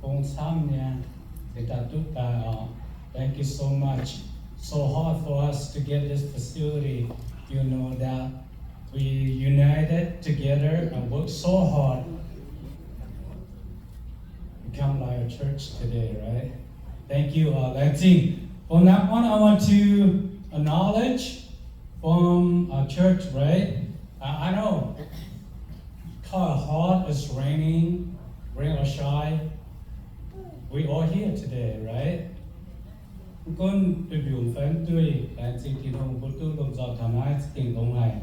gong camv nyei, se daaih duqv daaih oc. Thank you so much. So hard for us to get this facility. You know that we united together and work so hard. Become like a church today, right? Thank you, uh, Lancing. From now on, I want to acknowledge from our church, right? I, I know, kind of hard, it's raining, rain or shine. We all here today, right? Mv gunv duih mbiungc fai mv duih, laengz zingh Tin-Hungh mbuo duqv lomh nzoih taux naaiv za'gengh longx haic.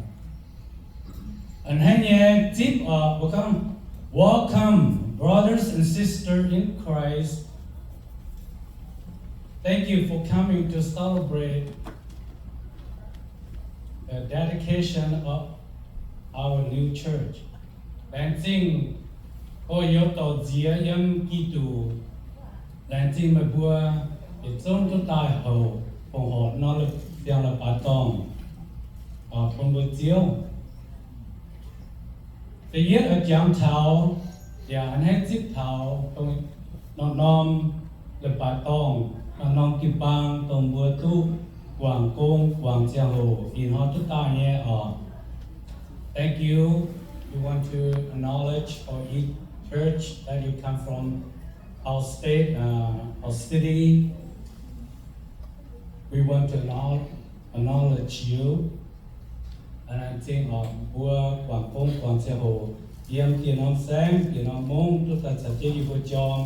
A'hneiv nyei zipv oc, mbuo gorngv, Welcome, brothers and sisters in Christ. Thank you for coming to celebrate the dedication of our new church. Laengz zingh gorx-youz dorc nziex yiem Giduc. Laengz zingh meih mbuo yietc zungv duqv daaih houc fongc horc nor siang-leiz-baaix dorngh bun mbuo Ziouv. Da'yietv oix jangx taux yaac a'hneiv zipv taux dongh norm-norm leiz-baaix dorngh, norm-norm jiu-baang dongh mbuo duqv guangc gong guangc ziangh hoc ih hnoi duqv daaih nyei oc. Thank you. We want to acknowledge for each church that you come from, our state, uh, our city. We want to acknowl-, acknowledge you. Laengz zingh oc, mbuo guangc gong guangc ziangh hoc yiem dieh norm saengv dieh norm mungv duqv daaih caux jienv yie mbuo jorm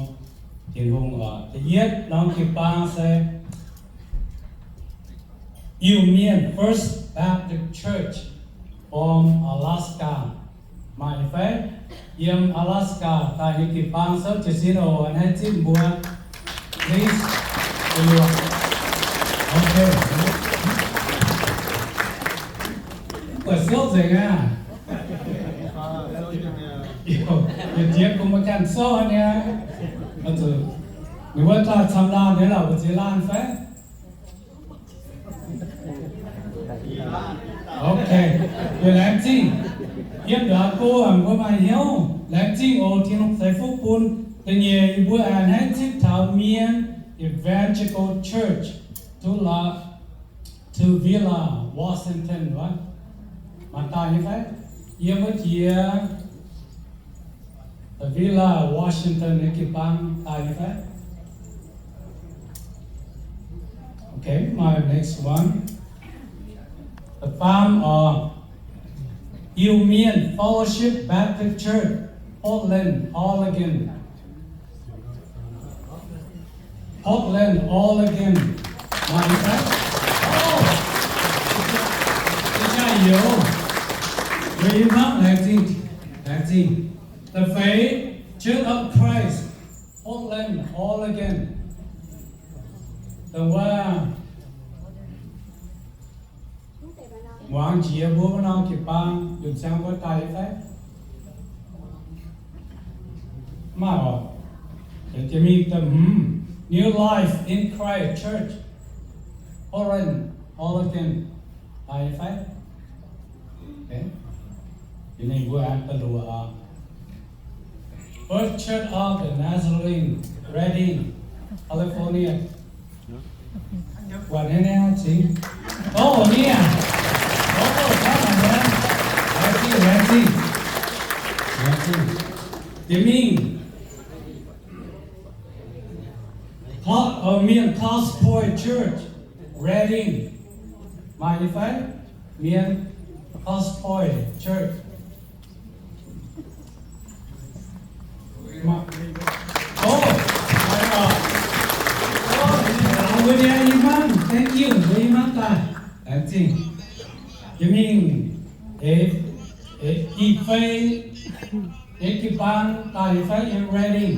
Tin-Hungh oc. Da'yietv norm jiu-baang se Iu-Mienh First Baptist Church from Alaska. Maaih fai? Yiem Alaska daaih nyei jiu-baang souv jiez sin oc, a'hneiv zipv mbuo. Please. Okay. Buatc souv nzengc aqv. Yietc jiex kungx maiv ganh souv nyei. Ninh mbuo daaih camv laanh nyei lorqc, mbu'ziex laanh fai? Okay. Yie laengz zingh. Yiem ndongc haaix go mbuo maaih hnyouv, laengz zingh oc. Tin-Hungh ceix fuqv bun. Da'nyeic yie mbuo a'hneiv zipv taux Mien Evangelical Church, Tula, Tooele, Washington wuov. Maaih daaih nyei fai? Yiem wuov jiex Tooele, Washington nyei jiu-baang daaih nyei fai? Okay, my next one. The fam of Iu Mien Fellowship Baptist Church, Portland, Oregon. Portland, Oregon. Maaih fai? Oh, ใช่อยู่ laengz zingh, laengz zingh. The Faith Church of Christ, Portland, Oregon. Dongh wuov muangx jiex mbuo wuov norm jiu-baang, yiem ziangx mbuo daaih fai? Maaih oc. Jiex mingh da'hmz, New Life in Christ Church, Portland, Oregon, daaih fai? Jiex mingh mbuo aengx da'luoqc oc. First Church of the Nazarene, Redding, California. Buatc nyei niaa, cingx. Oh, niaa. Oh, laengz zingh, laengz zingh, laengz zingh. Jiex mingh, Cro-, uh, Mien Cross Point Church, Redding. Maaih nyei fai? Mien Cross Point Church. Maaih. Oh, maaih oc. Oh, mbuo nyei i hmangv, thank you, mbuo i hmangv daaih. Laengz zingh. Jiex mingh, eix, eix, i fei, eix jiu-baang daaih fai yiem Redding.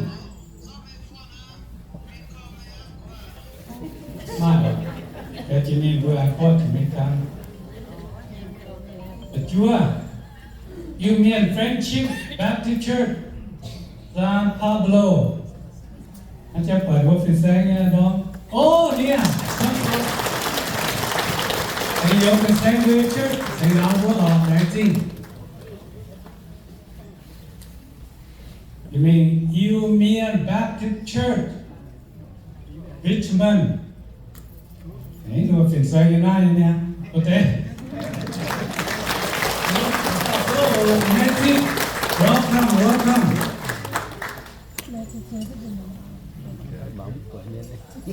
Maaih, jiex mingh mbuo aengx gorngv jiex mingh dangh. Da'juov, Iu Mien Friendship Baptist Church, San Pablo. Hnangv jaa buatc wuov fin-saeng nyei ndorm. Oh, niaa. Aengx youz fin-saeng mbuo church, aengx lauz mbuo oc, laengz zingh. Mingh Iu Mien Baptist Church, Richmond. Ninh mbuo fin-saeng nyei naaiv nyei niaa, mbuo deix. Welcome, welcome.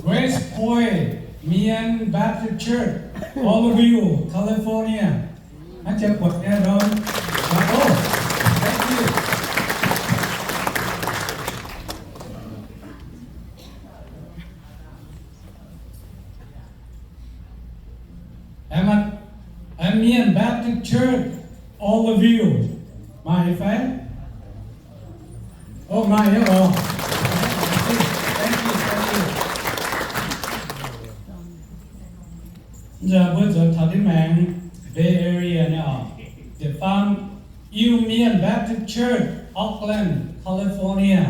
West Point Mien Baptist Church, Oroville, California. Hnangv jiex buatc nyei nor. Oh, thank you. Amen. Amen. Mien Baptist Church, Oroville. Maaih fai? Oh, maaih nyei oc. Thank you, thank you. Nzunc mbuo zoux taux diuh maengx Bay Area nyei oc. Da'faam, Iu Mien Baptist Church, Oakland, California.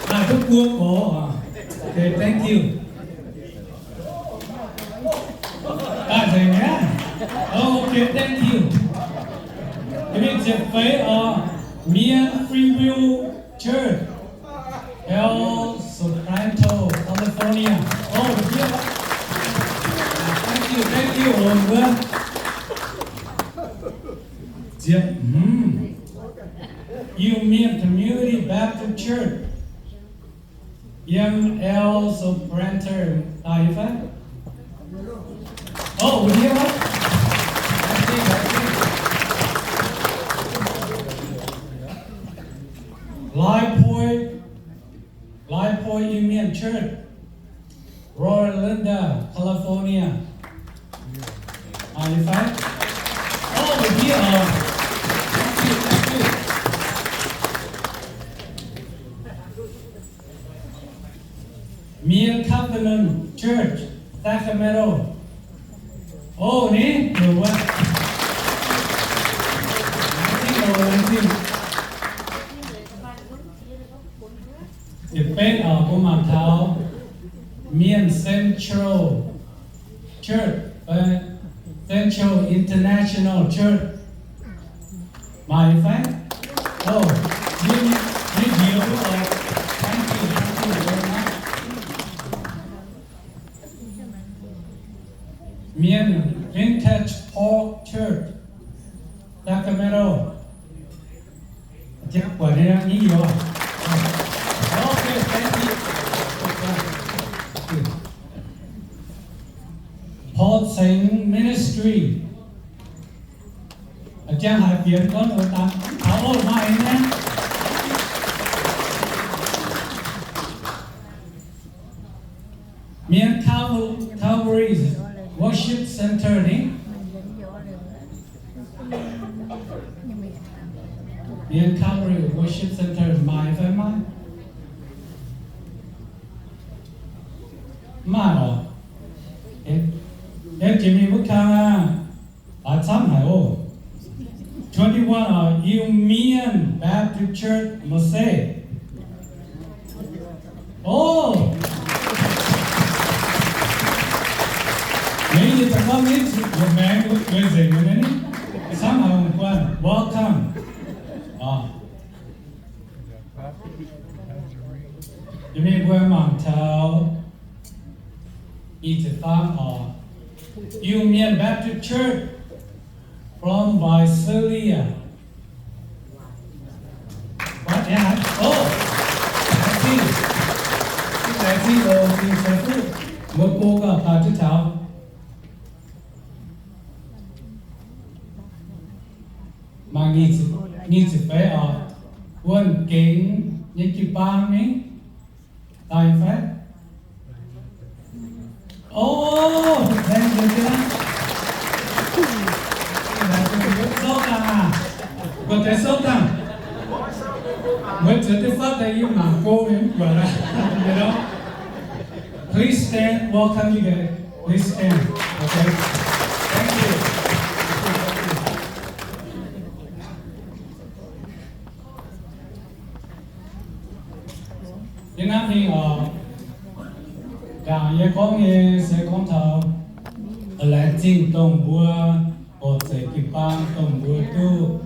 Maaih duqv buo gorx oc. Okay, thank you. Daaih nzengc mi'aqv. Oh, okay, thank you. Mingh ziepc feix oc, Mien Free Will Church, El Sobrante, California. Oh, thank you, thank you, oc, mbuo. Ziepc, hmm. Iu Mien Community Baptist Church, yiem El Sobrante, daaih yie fai? Oh, wuov nyei oc. Lai Poi, Lai Poi Iu Mien Church, Rolanda, California. Maaih nyei fai? Oh, wuov nyei oc. Thank you, thank you. Mien Covenant Church, Sacramento. Oh, ni, nduqc wuov. Laengz zingh oc, laengz zingh. Yietc benv oc, mbuo mangc taux Mien Central Church, fai Central International Church. Maaih fai? Oh, yie, yie njiec duqv oc. Thank you, thank you very much. Mien Vintage Folk Church, Sacramento. Jangx buatc nyei, yie njiec oc. Okay, thank you. Paul Tseng Ministry. Jangx haaix fienx gorngv mbuo dangx taux oc, maaih nyei. Mien Calv-, Calvary Worship Centre ni. Mien Calvary Worship Centre maaih fai maiv? Maaih oc. Eh, jiex mingh wuov kang aqv. Aav, camv haic oc. Twenty-one oc, Iu Mien Baptist Church, Marseille. Oh! Mienh yie daaih gorngv nitv zuqc maengx mbuo nzengc nyei ni. Camv haic ong guanh. Welcome. Oc. Yie mingh mbuo mangc taux i ziepc faam oc. Iu Mien Baptist Church from Visalia. What? Yeah. Oh, I see. I see. Oh, I see. Mbuo go gauh faaux jienv taux. Mangc nyic ziepc feix oc. Wuonh Gengx nyei jiu-baang ni. Daaih fai? Oh, thank you, thank you. Souv dangh aac. Mbuo deix souv dangh. Mbuo zuotc deix fatv daaih yie mangc go mingh mv buatc aqv. You know? Please stand. Welcome you guys. Please stand. Okay. Thank you. Yie hnamv mingh oc, ndaangc yie gorngv nyei se gorngv taux laengz zingh dongh mbuo oc, Zeiz jiu-baang dongh mbuo duqv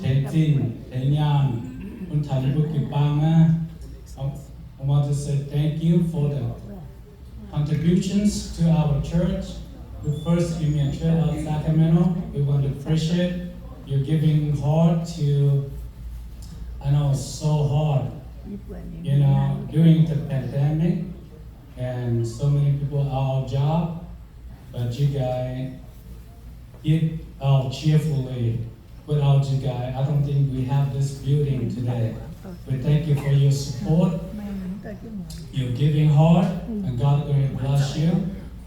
tengx zinh tengx nyaanh bun taux yie mbuo jiu-baang naaiv. I want to say thank you for the contributions to our church, the First Union Church of Sacramento. We want to appreciate your giving heart to, I know, so hard, you know, during the pandemic, and so many people are out of job, but you guys give out cheerfully. Without you guys, I don't think we have this building today. We thank you for your support, your giving heart, and God going to bless you.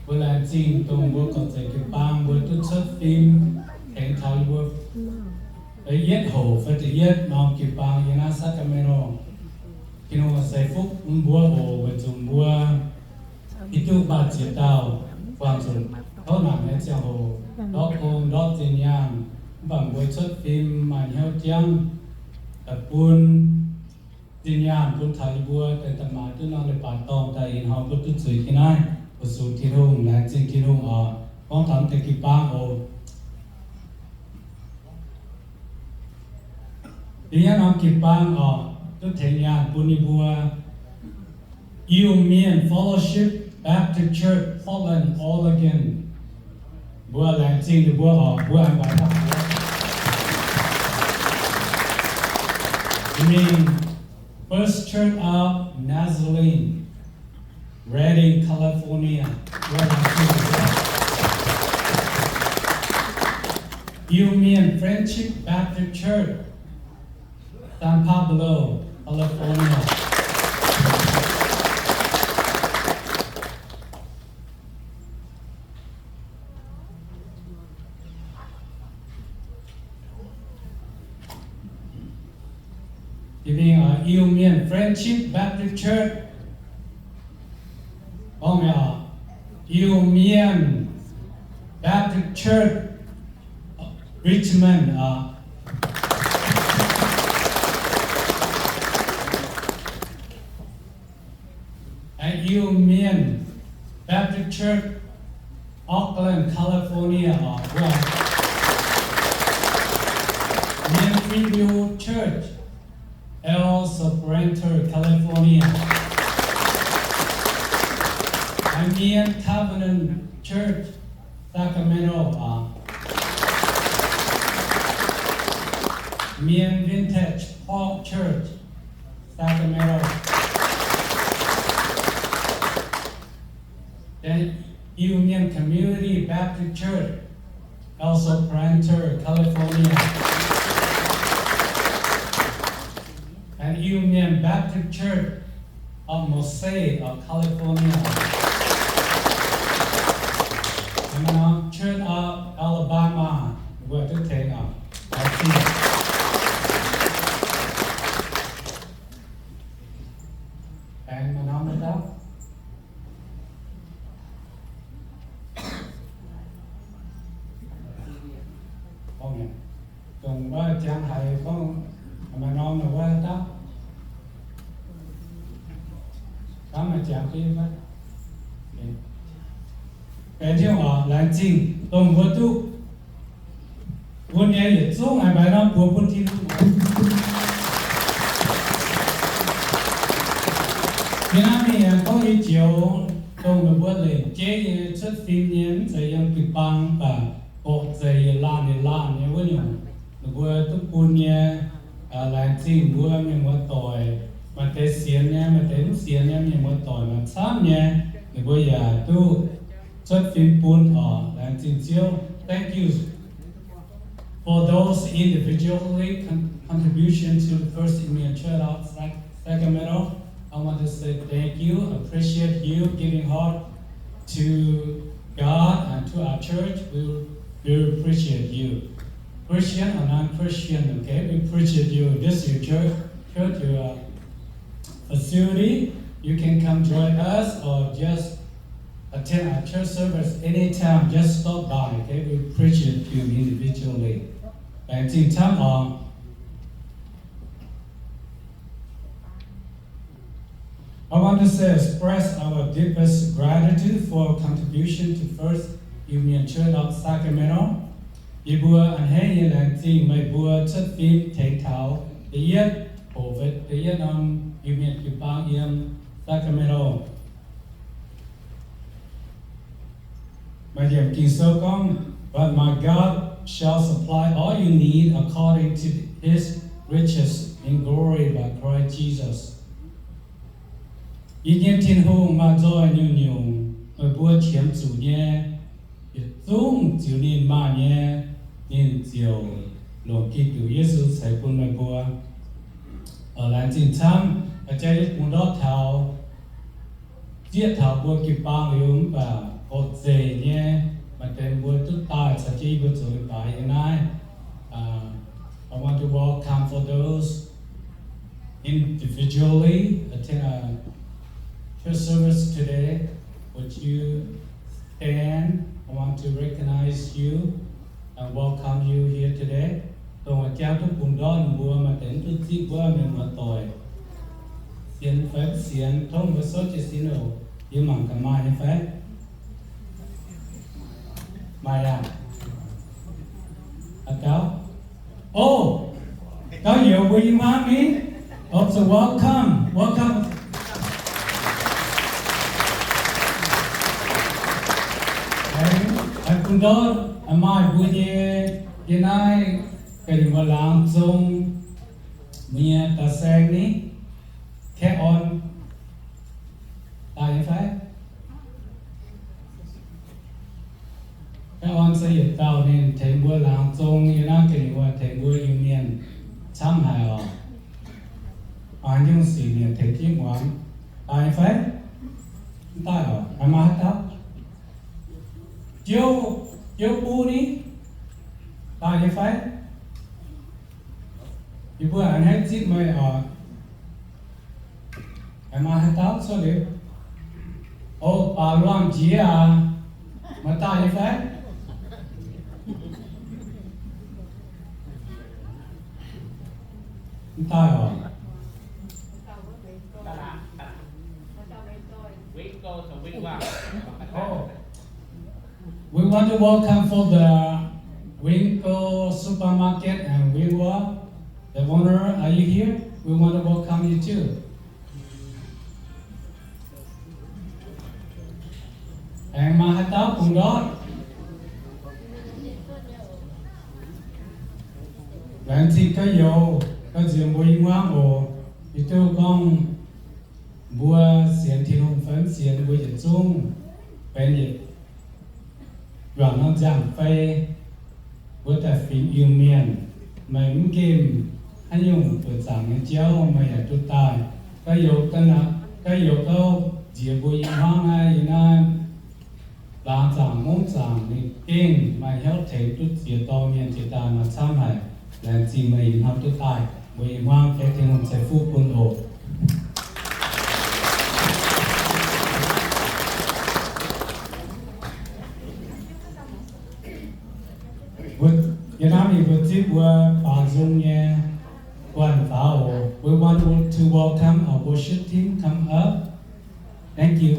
Mbuo laengz zingh dongh mbuo gorqv-zeic jiu-baang mbuo duqv cuotv fim tengx taux yie mbuo da'yietv hoc fai da'yietv norm jiu-baang yiem naaiv Sacramento. Tin-Hungh ceix fuqv bun mbuo oc, weic zuqc mbuo hiuv duqv maaih ziex dauh buangh zuqc tov naanc nyei ziangh hoc ndortv gong, ndortv zinh nyaanh, mv baac mbuo cuotv fim maaih hnyouv jangv daaih bun zinh nyaanh bun taux yie mbuo daaih da'maaiz duqv norm leiz-baaix dorngh daaih ih hnoi mbuo duqv zuiz jienv naaiv, fu-sux Tin-Hungh, laengz zingh Tin-Hungh oc. Gorngv taux deix jiu-baang oc, da'yietv norm jiu-baang oc, duqv tengx nyaanh bun yie mbuo Iu Mien Fellowship Baptist Church, Portland, Oregon. Mbuo laengz zingh ninh mbuo oc, mbuo an baaix daaih mbuo. Mingh First Church of Nazarene, Redding, California. Mbuo laengz zingh ninh mbuo. Iu Mien Friendship Baptist Church, San Pablo, California. Jiex mingh Iu Mien Friendship Baptist Church, gorngv mi'aqv, Iu Mien Baptist Church, Richmond, Iu Mien Baptist Church, Oakland, California, Mien Free Will Church, El Sobrante, California, Mien Covenant Church, Sacramento, Mien Vintage Park Church, Sacramento, then Iu Mien Community Baptist Church, El Sobrante, California, and Iu Mien Baptist Church of Merced, California, and Church of Alabama, mbuo duqv tengx oc. Aengx maaih norm wuov dauh? Dongh wuov jangx haiz gorngv maaih norm wuov dauh? Hnamv maaih jangx fai? Benx Tin-Hungh oc, laengz zingh dongh mbuo duqv bun nyei yietc zungv haiz maaih norm buoz bun Tin-Hungh oc. Yie naaiv mingh aengx gorngv nyei joux dongh ninh mbuo lengc jeiv nyei cuotv fim nyei, mv zeiz yiem jiu-baang, mv baac gorqv-zeic yietc laanh yietc laanh nyei wuov nyungc, ninh mbuo duqv bun nyei. Laengz zingh mbuo mienh muoz-doic, maaih deix sienx nyei, maaih deix mv sienx nyei mienh muoz-doic maaih camv nyei, ninh mbuo yaac duqv cuotv fim bun oc. Laengz zingh Ziouv. Thank you for those individually con-, contribution to the First Union Church of Sac-, Sacramento. I want to say thank you, appreciate you giving heart to God and to our church. We, we appreciate you. Christian or non-Christian, okay? We appreciate you. This is your church, church, your facility. You can come join us or just attend our church service anytime. Just stop by, okay? We appreciate you individually. Laengz zingh camv oc. I want to say, express our deepest gratitude for contribution to First Union Church of Sacramento. Yie mbuo a'hneiv nyei laengz zingh meih mbuo cuotv fim tengx taux da'yietv, hoqc da'yietv norm Iu-Mienh jiu-baang yiem Sacramento. Maaih yiemc Ging-Sou gorngv, But my God shall supply all your need according to his riches in glory by Christ Jesus. Yie nyei Tin-Hungh maaih nzoih nyungc-nyungc meih mbuo qiemx zuqc nyei, yietc zungv ziux ninh maaih nyei, ninh ziouc longc Giduc Yesu ceix bun meih mbuo. Laengz zingh camv, jang yie bungx ndortv taux, zieqv taux mbuo jiu-baang liuz mv baac oc zeic nyei, maaih deix mbuo duqv daaih caux jienv yie mbuo zoux leiz-baaix yiem naaiv. I want to welcome for those individually attend a church service today. Would you stand? I want to recognize you and welcome you here today. Dongh jangv duqv bungx ndortv ninh mbuo maaih deix mv duqv zipv wuov mienh muoz-doic, sienx fai mv sienx, tov mbuo souv jiez sin oc. Yie mangc gaax maaih nyei fai? Maaih aqv. A'dauh. O, gauh youz mbuo i hmuangv ni. Also welcome, welcome. Aengx bun ndortv maaih mbuo nyei, yie naaiv ga'nyiec mbuo laangz zong, mbuo nyei da'saeng ni, Kaeqv Orn, daaih nyei fai? Kaeqv Orn se yietc dauh ninh tengx mbuo laangz zong, yie naaiv ga'nyiec mbuo tengx mbuo Iu-Mienh camv haic oc. Maaih nyungc sic ninh tengx jienv muangx, daaih nyei fai? Mv daaih oc, maaih haaix dauh? Jiouv, Jiouv Buv ni, daaih nyei fai? Yie mbuo a'hneiv zipv meih oc. Maaih haaix dauh cuotv liuz? O, Baac Luangh Njiex aac, maaih daaih nyei fai? Mv daaih oc. We want to welcome for the Winkle Supermarket and Winkle, the owner, are you here? We want to welcome you too. Aengx maaih haaix dauh bungx ndortv? Laengz zingh gauh youz, gauh nziex mbuo i hmuangv oc. Yie duqv gorngv mbuo sienx Tin-Hungh fai mv sienx, mbuo yietc zungv benx yietc juangc norm nziangh fei. Mbuo daaih fingx Iu-Mienh, meih mv nqemh haaix nyungc buoqc zaangc nyei jauv meih yaac duqv daaih. Gauh youz, gauh nziex mbuo i hmuangv naaiv, yie naaiv laangz zaangc mungv zaangc ninh gengh maaih hnyouv tengx duqv ziex dorh mienh jiex daaih maaih camv haic. Laengz zingh meih ih hnoi duqv daaih, mbuo i hmuangv beiv Tin-Hungh ceix fuqv bun oc. Yie hnamv mingh mbuo zipv mbuo baaux nzung nyei guanh faaux oc. We want to welcome our worship team come up. Thank you.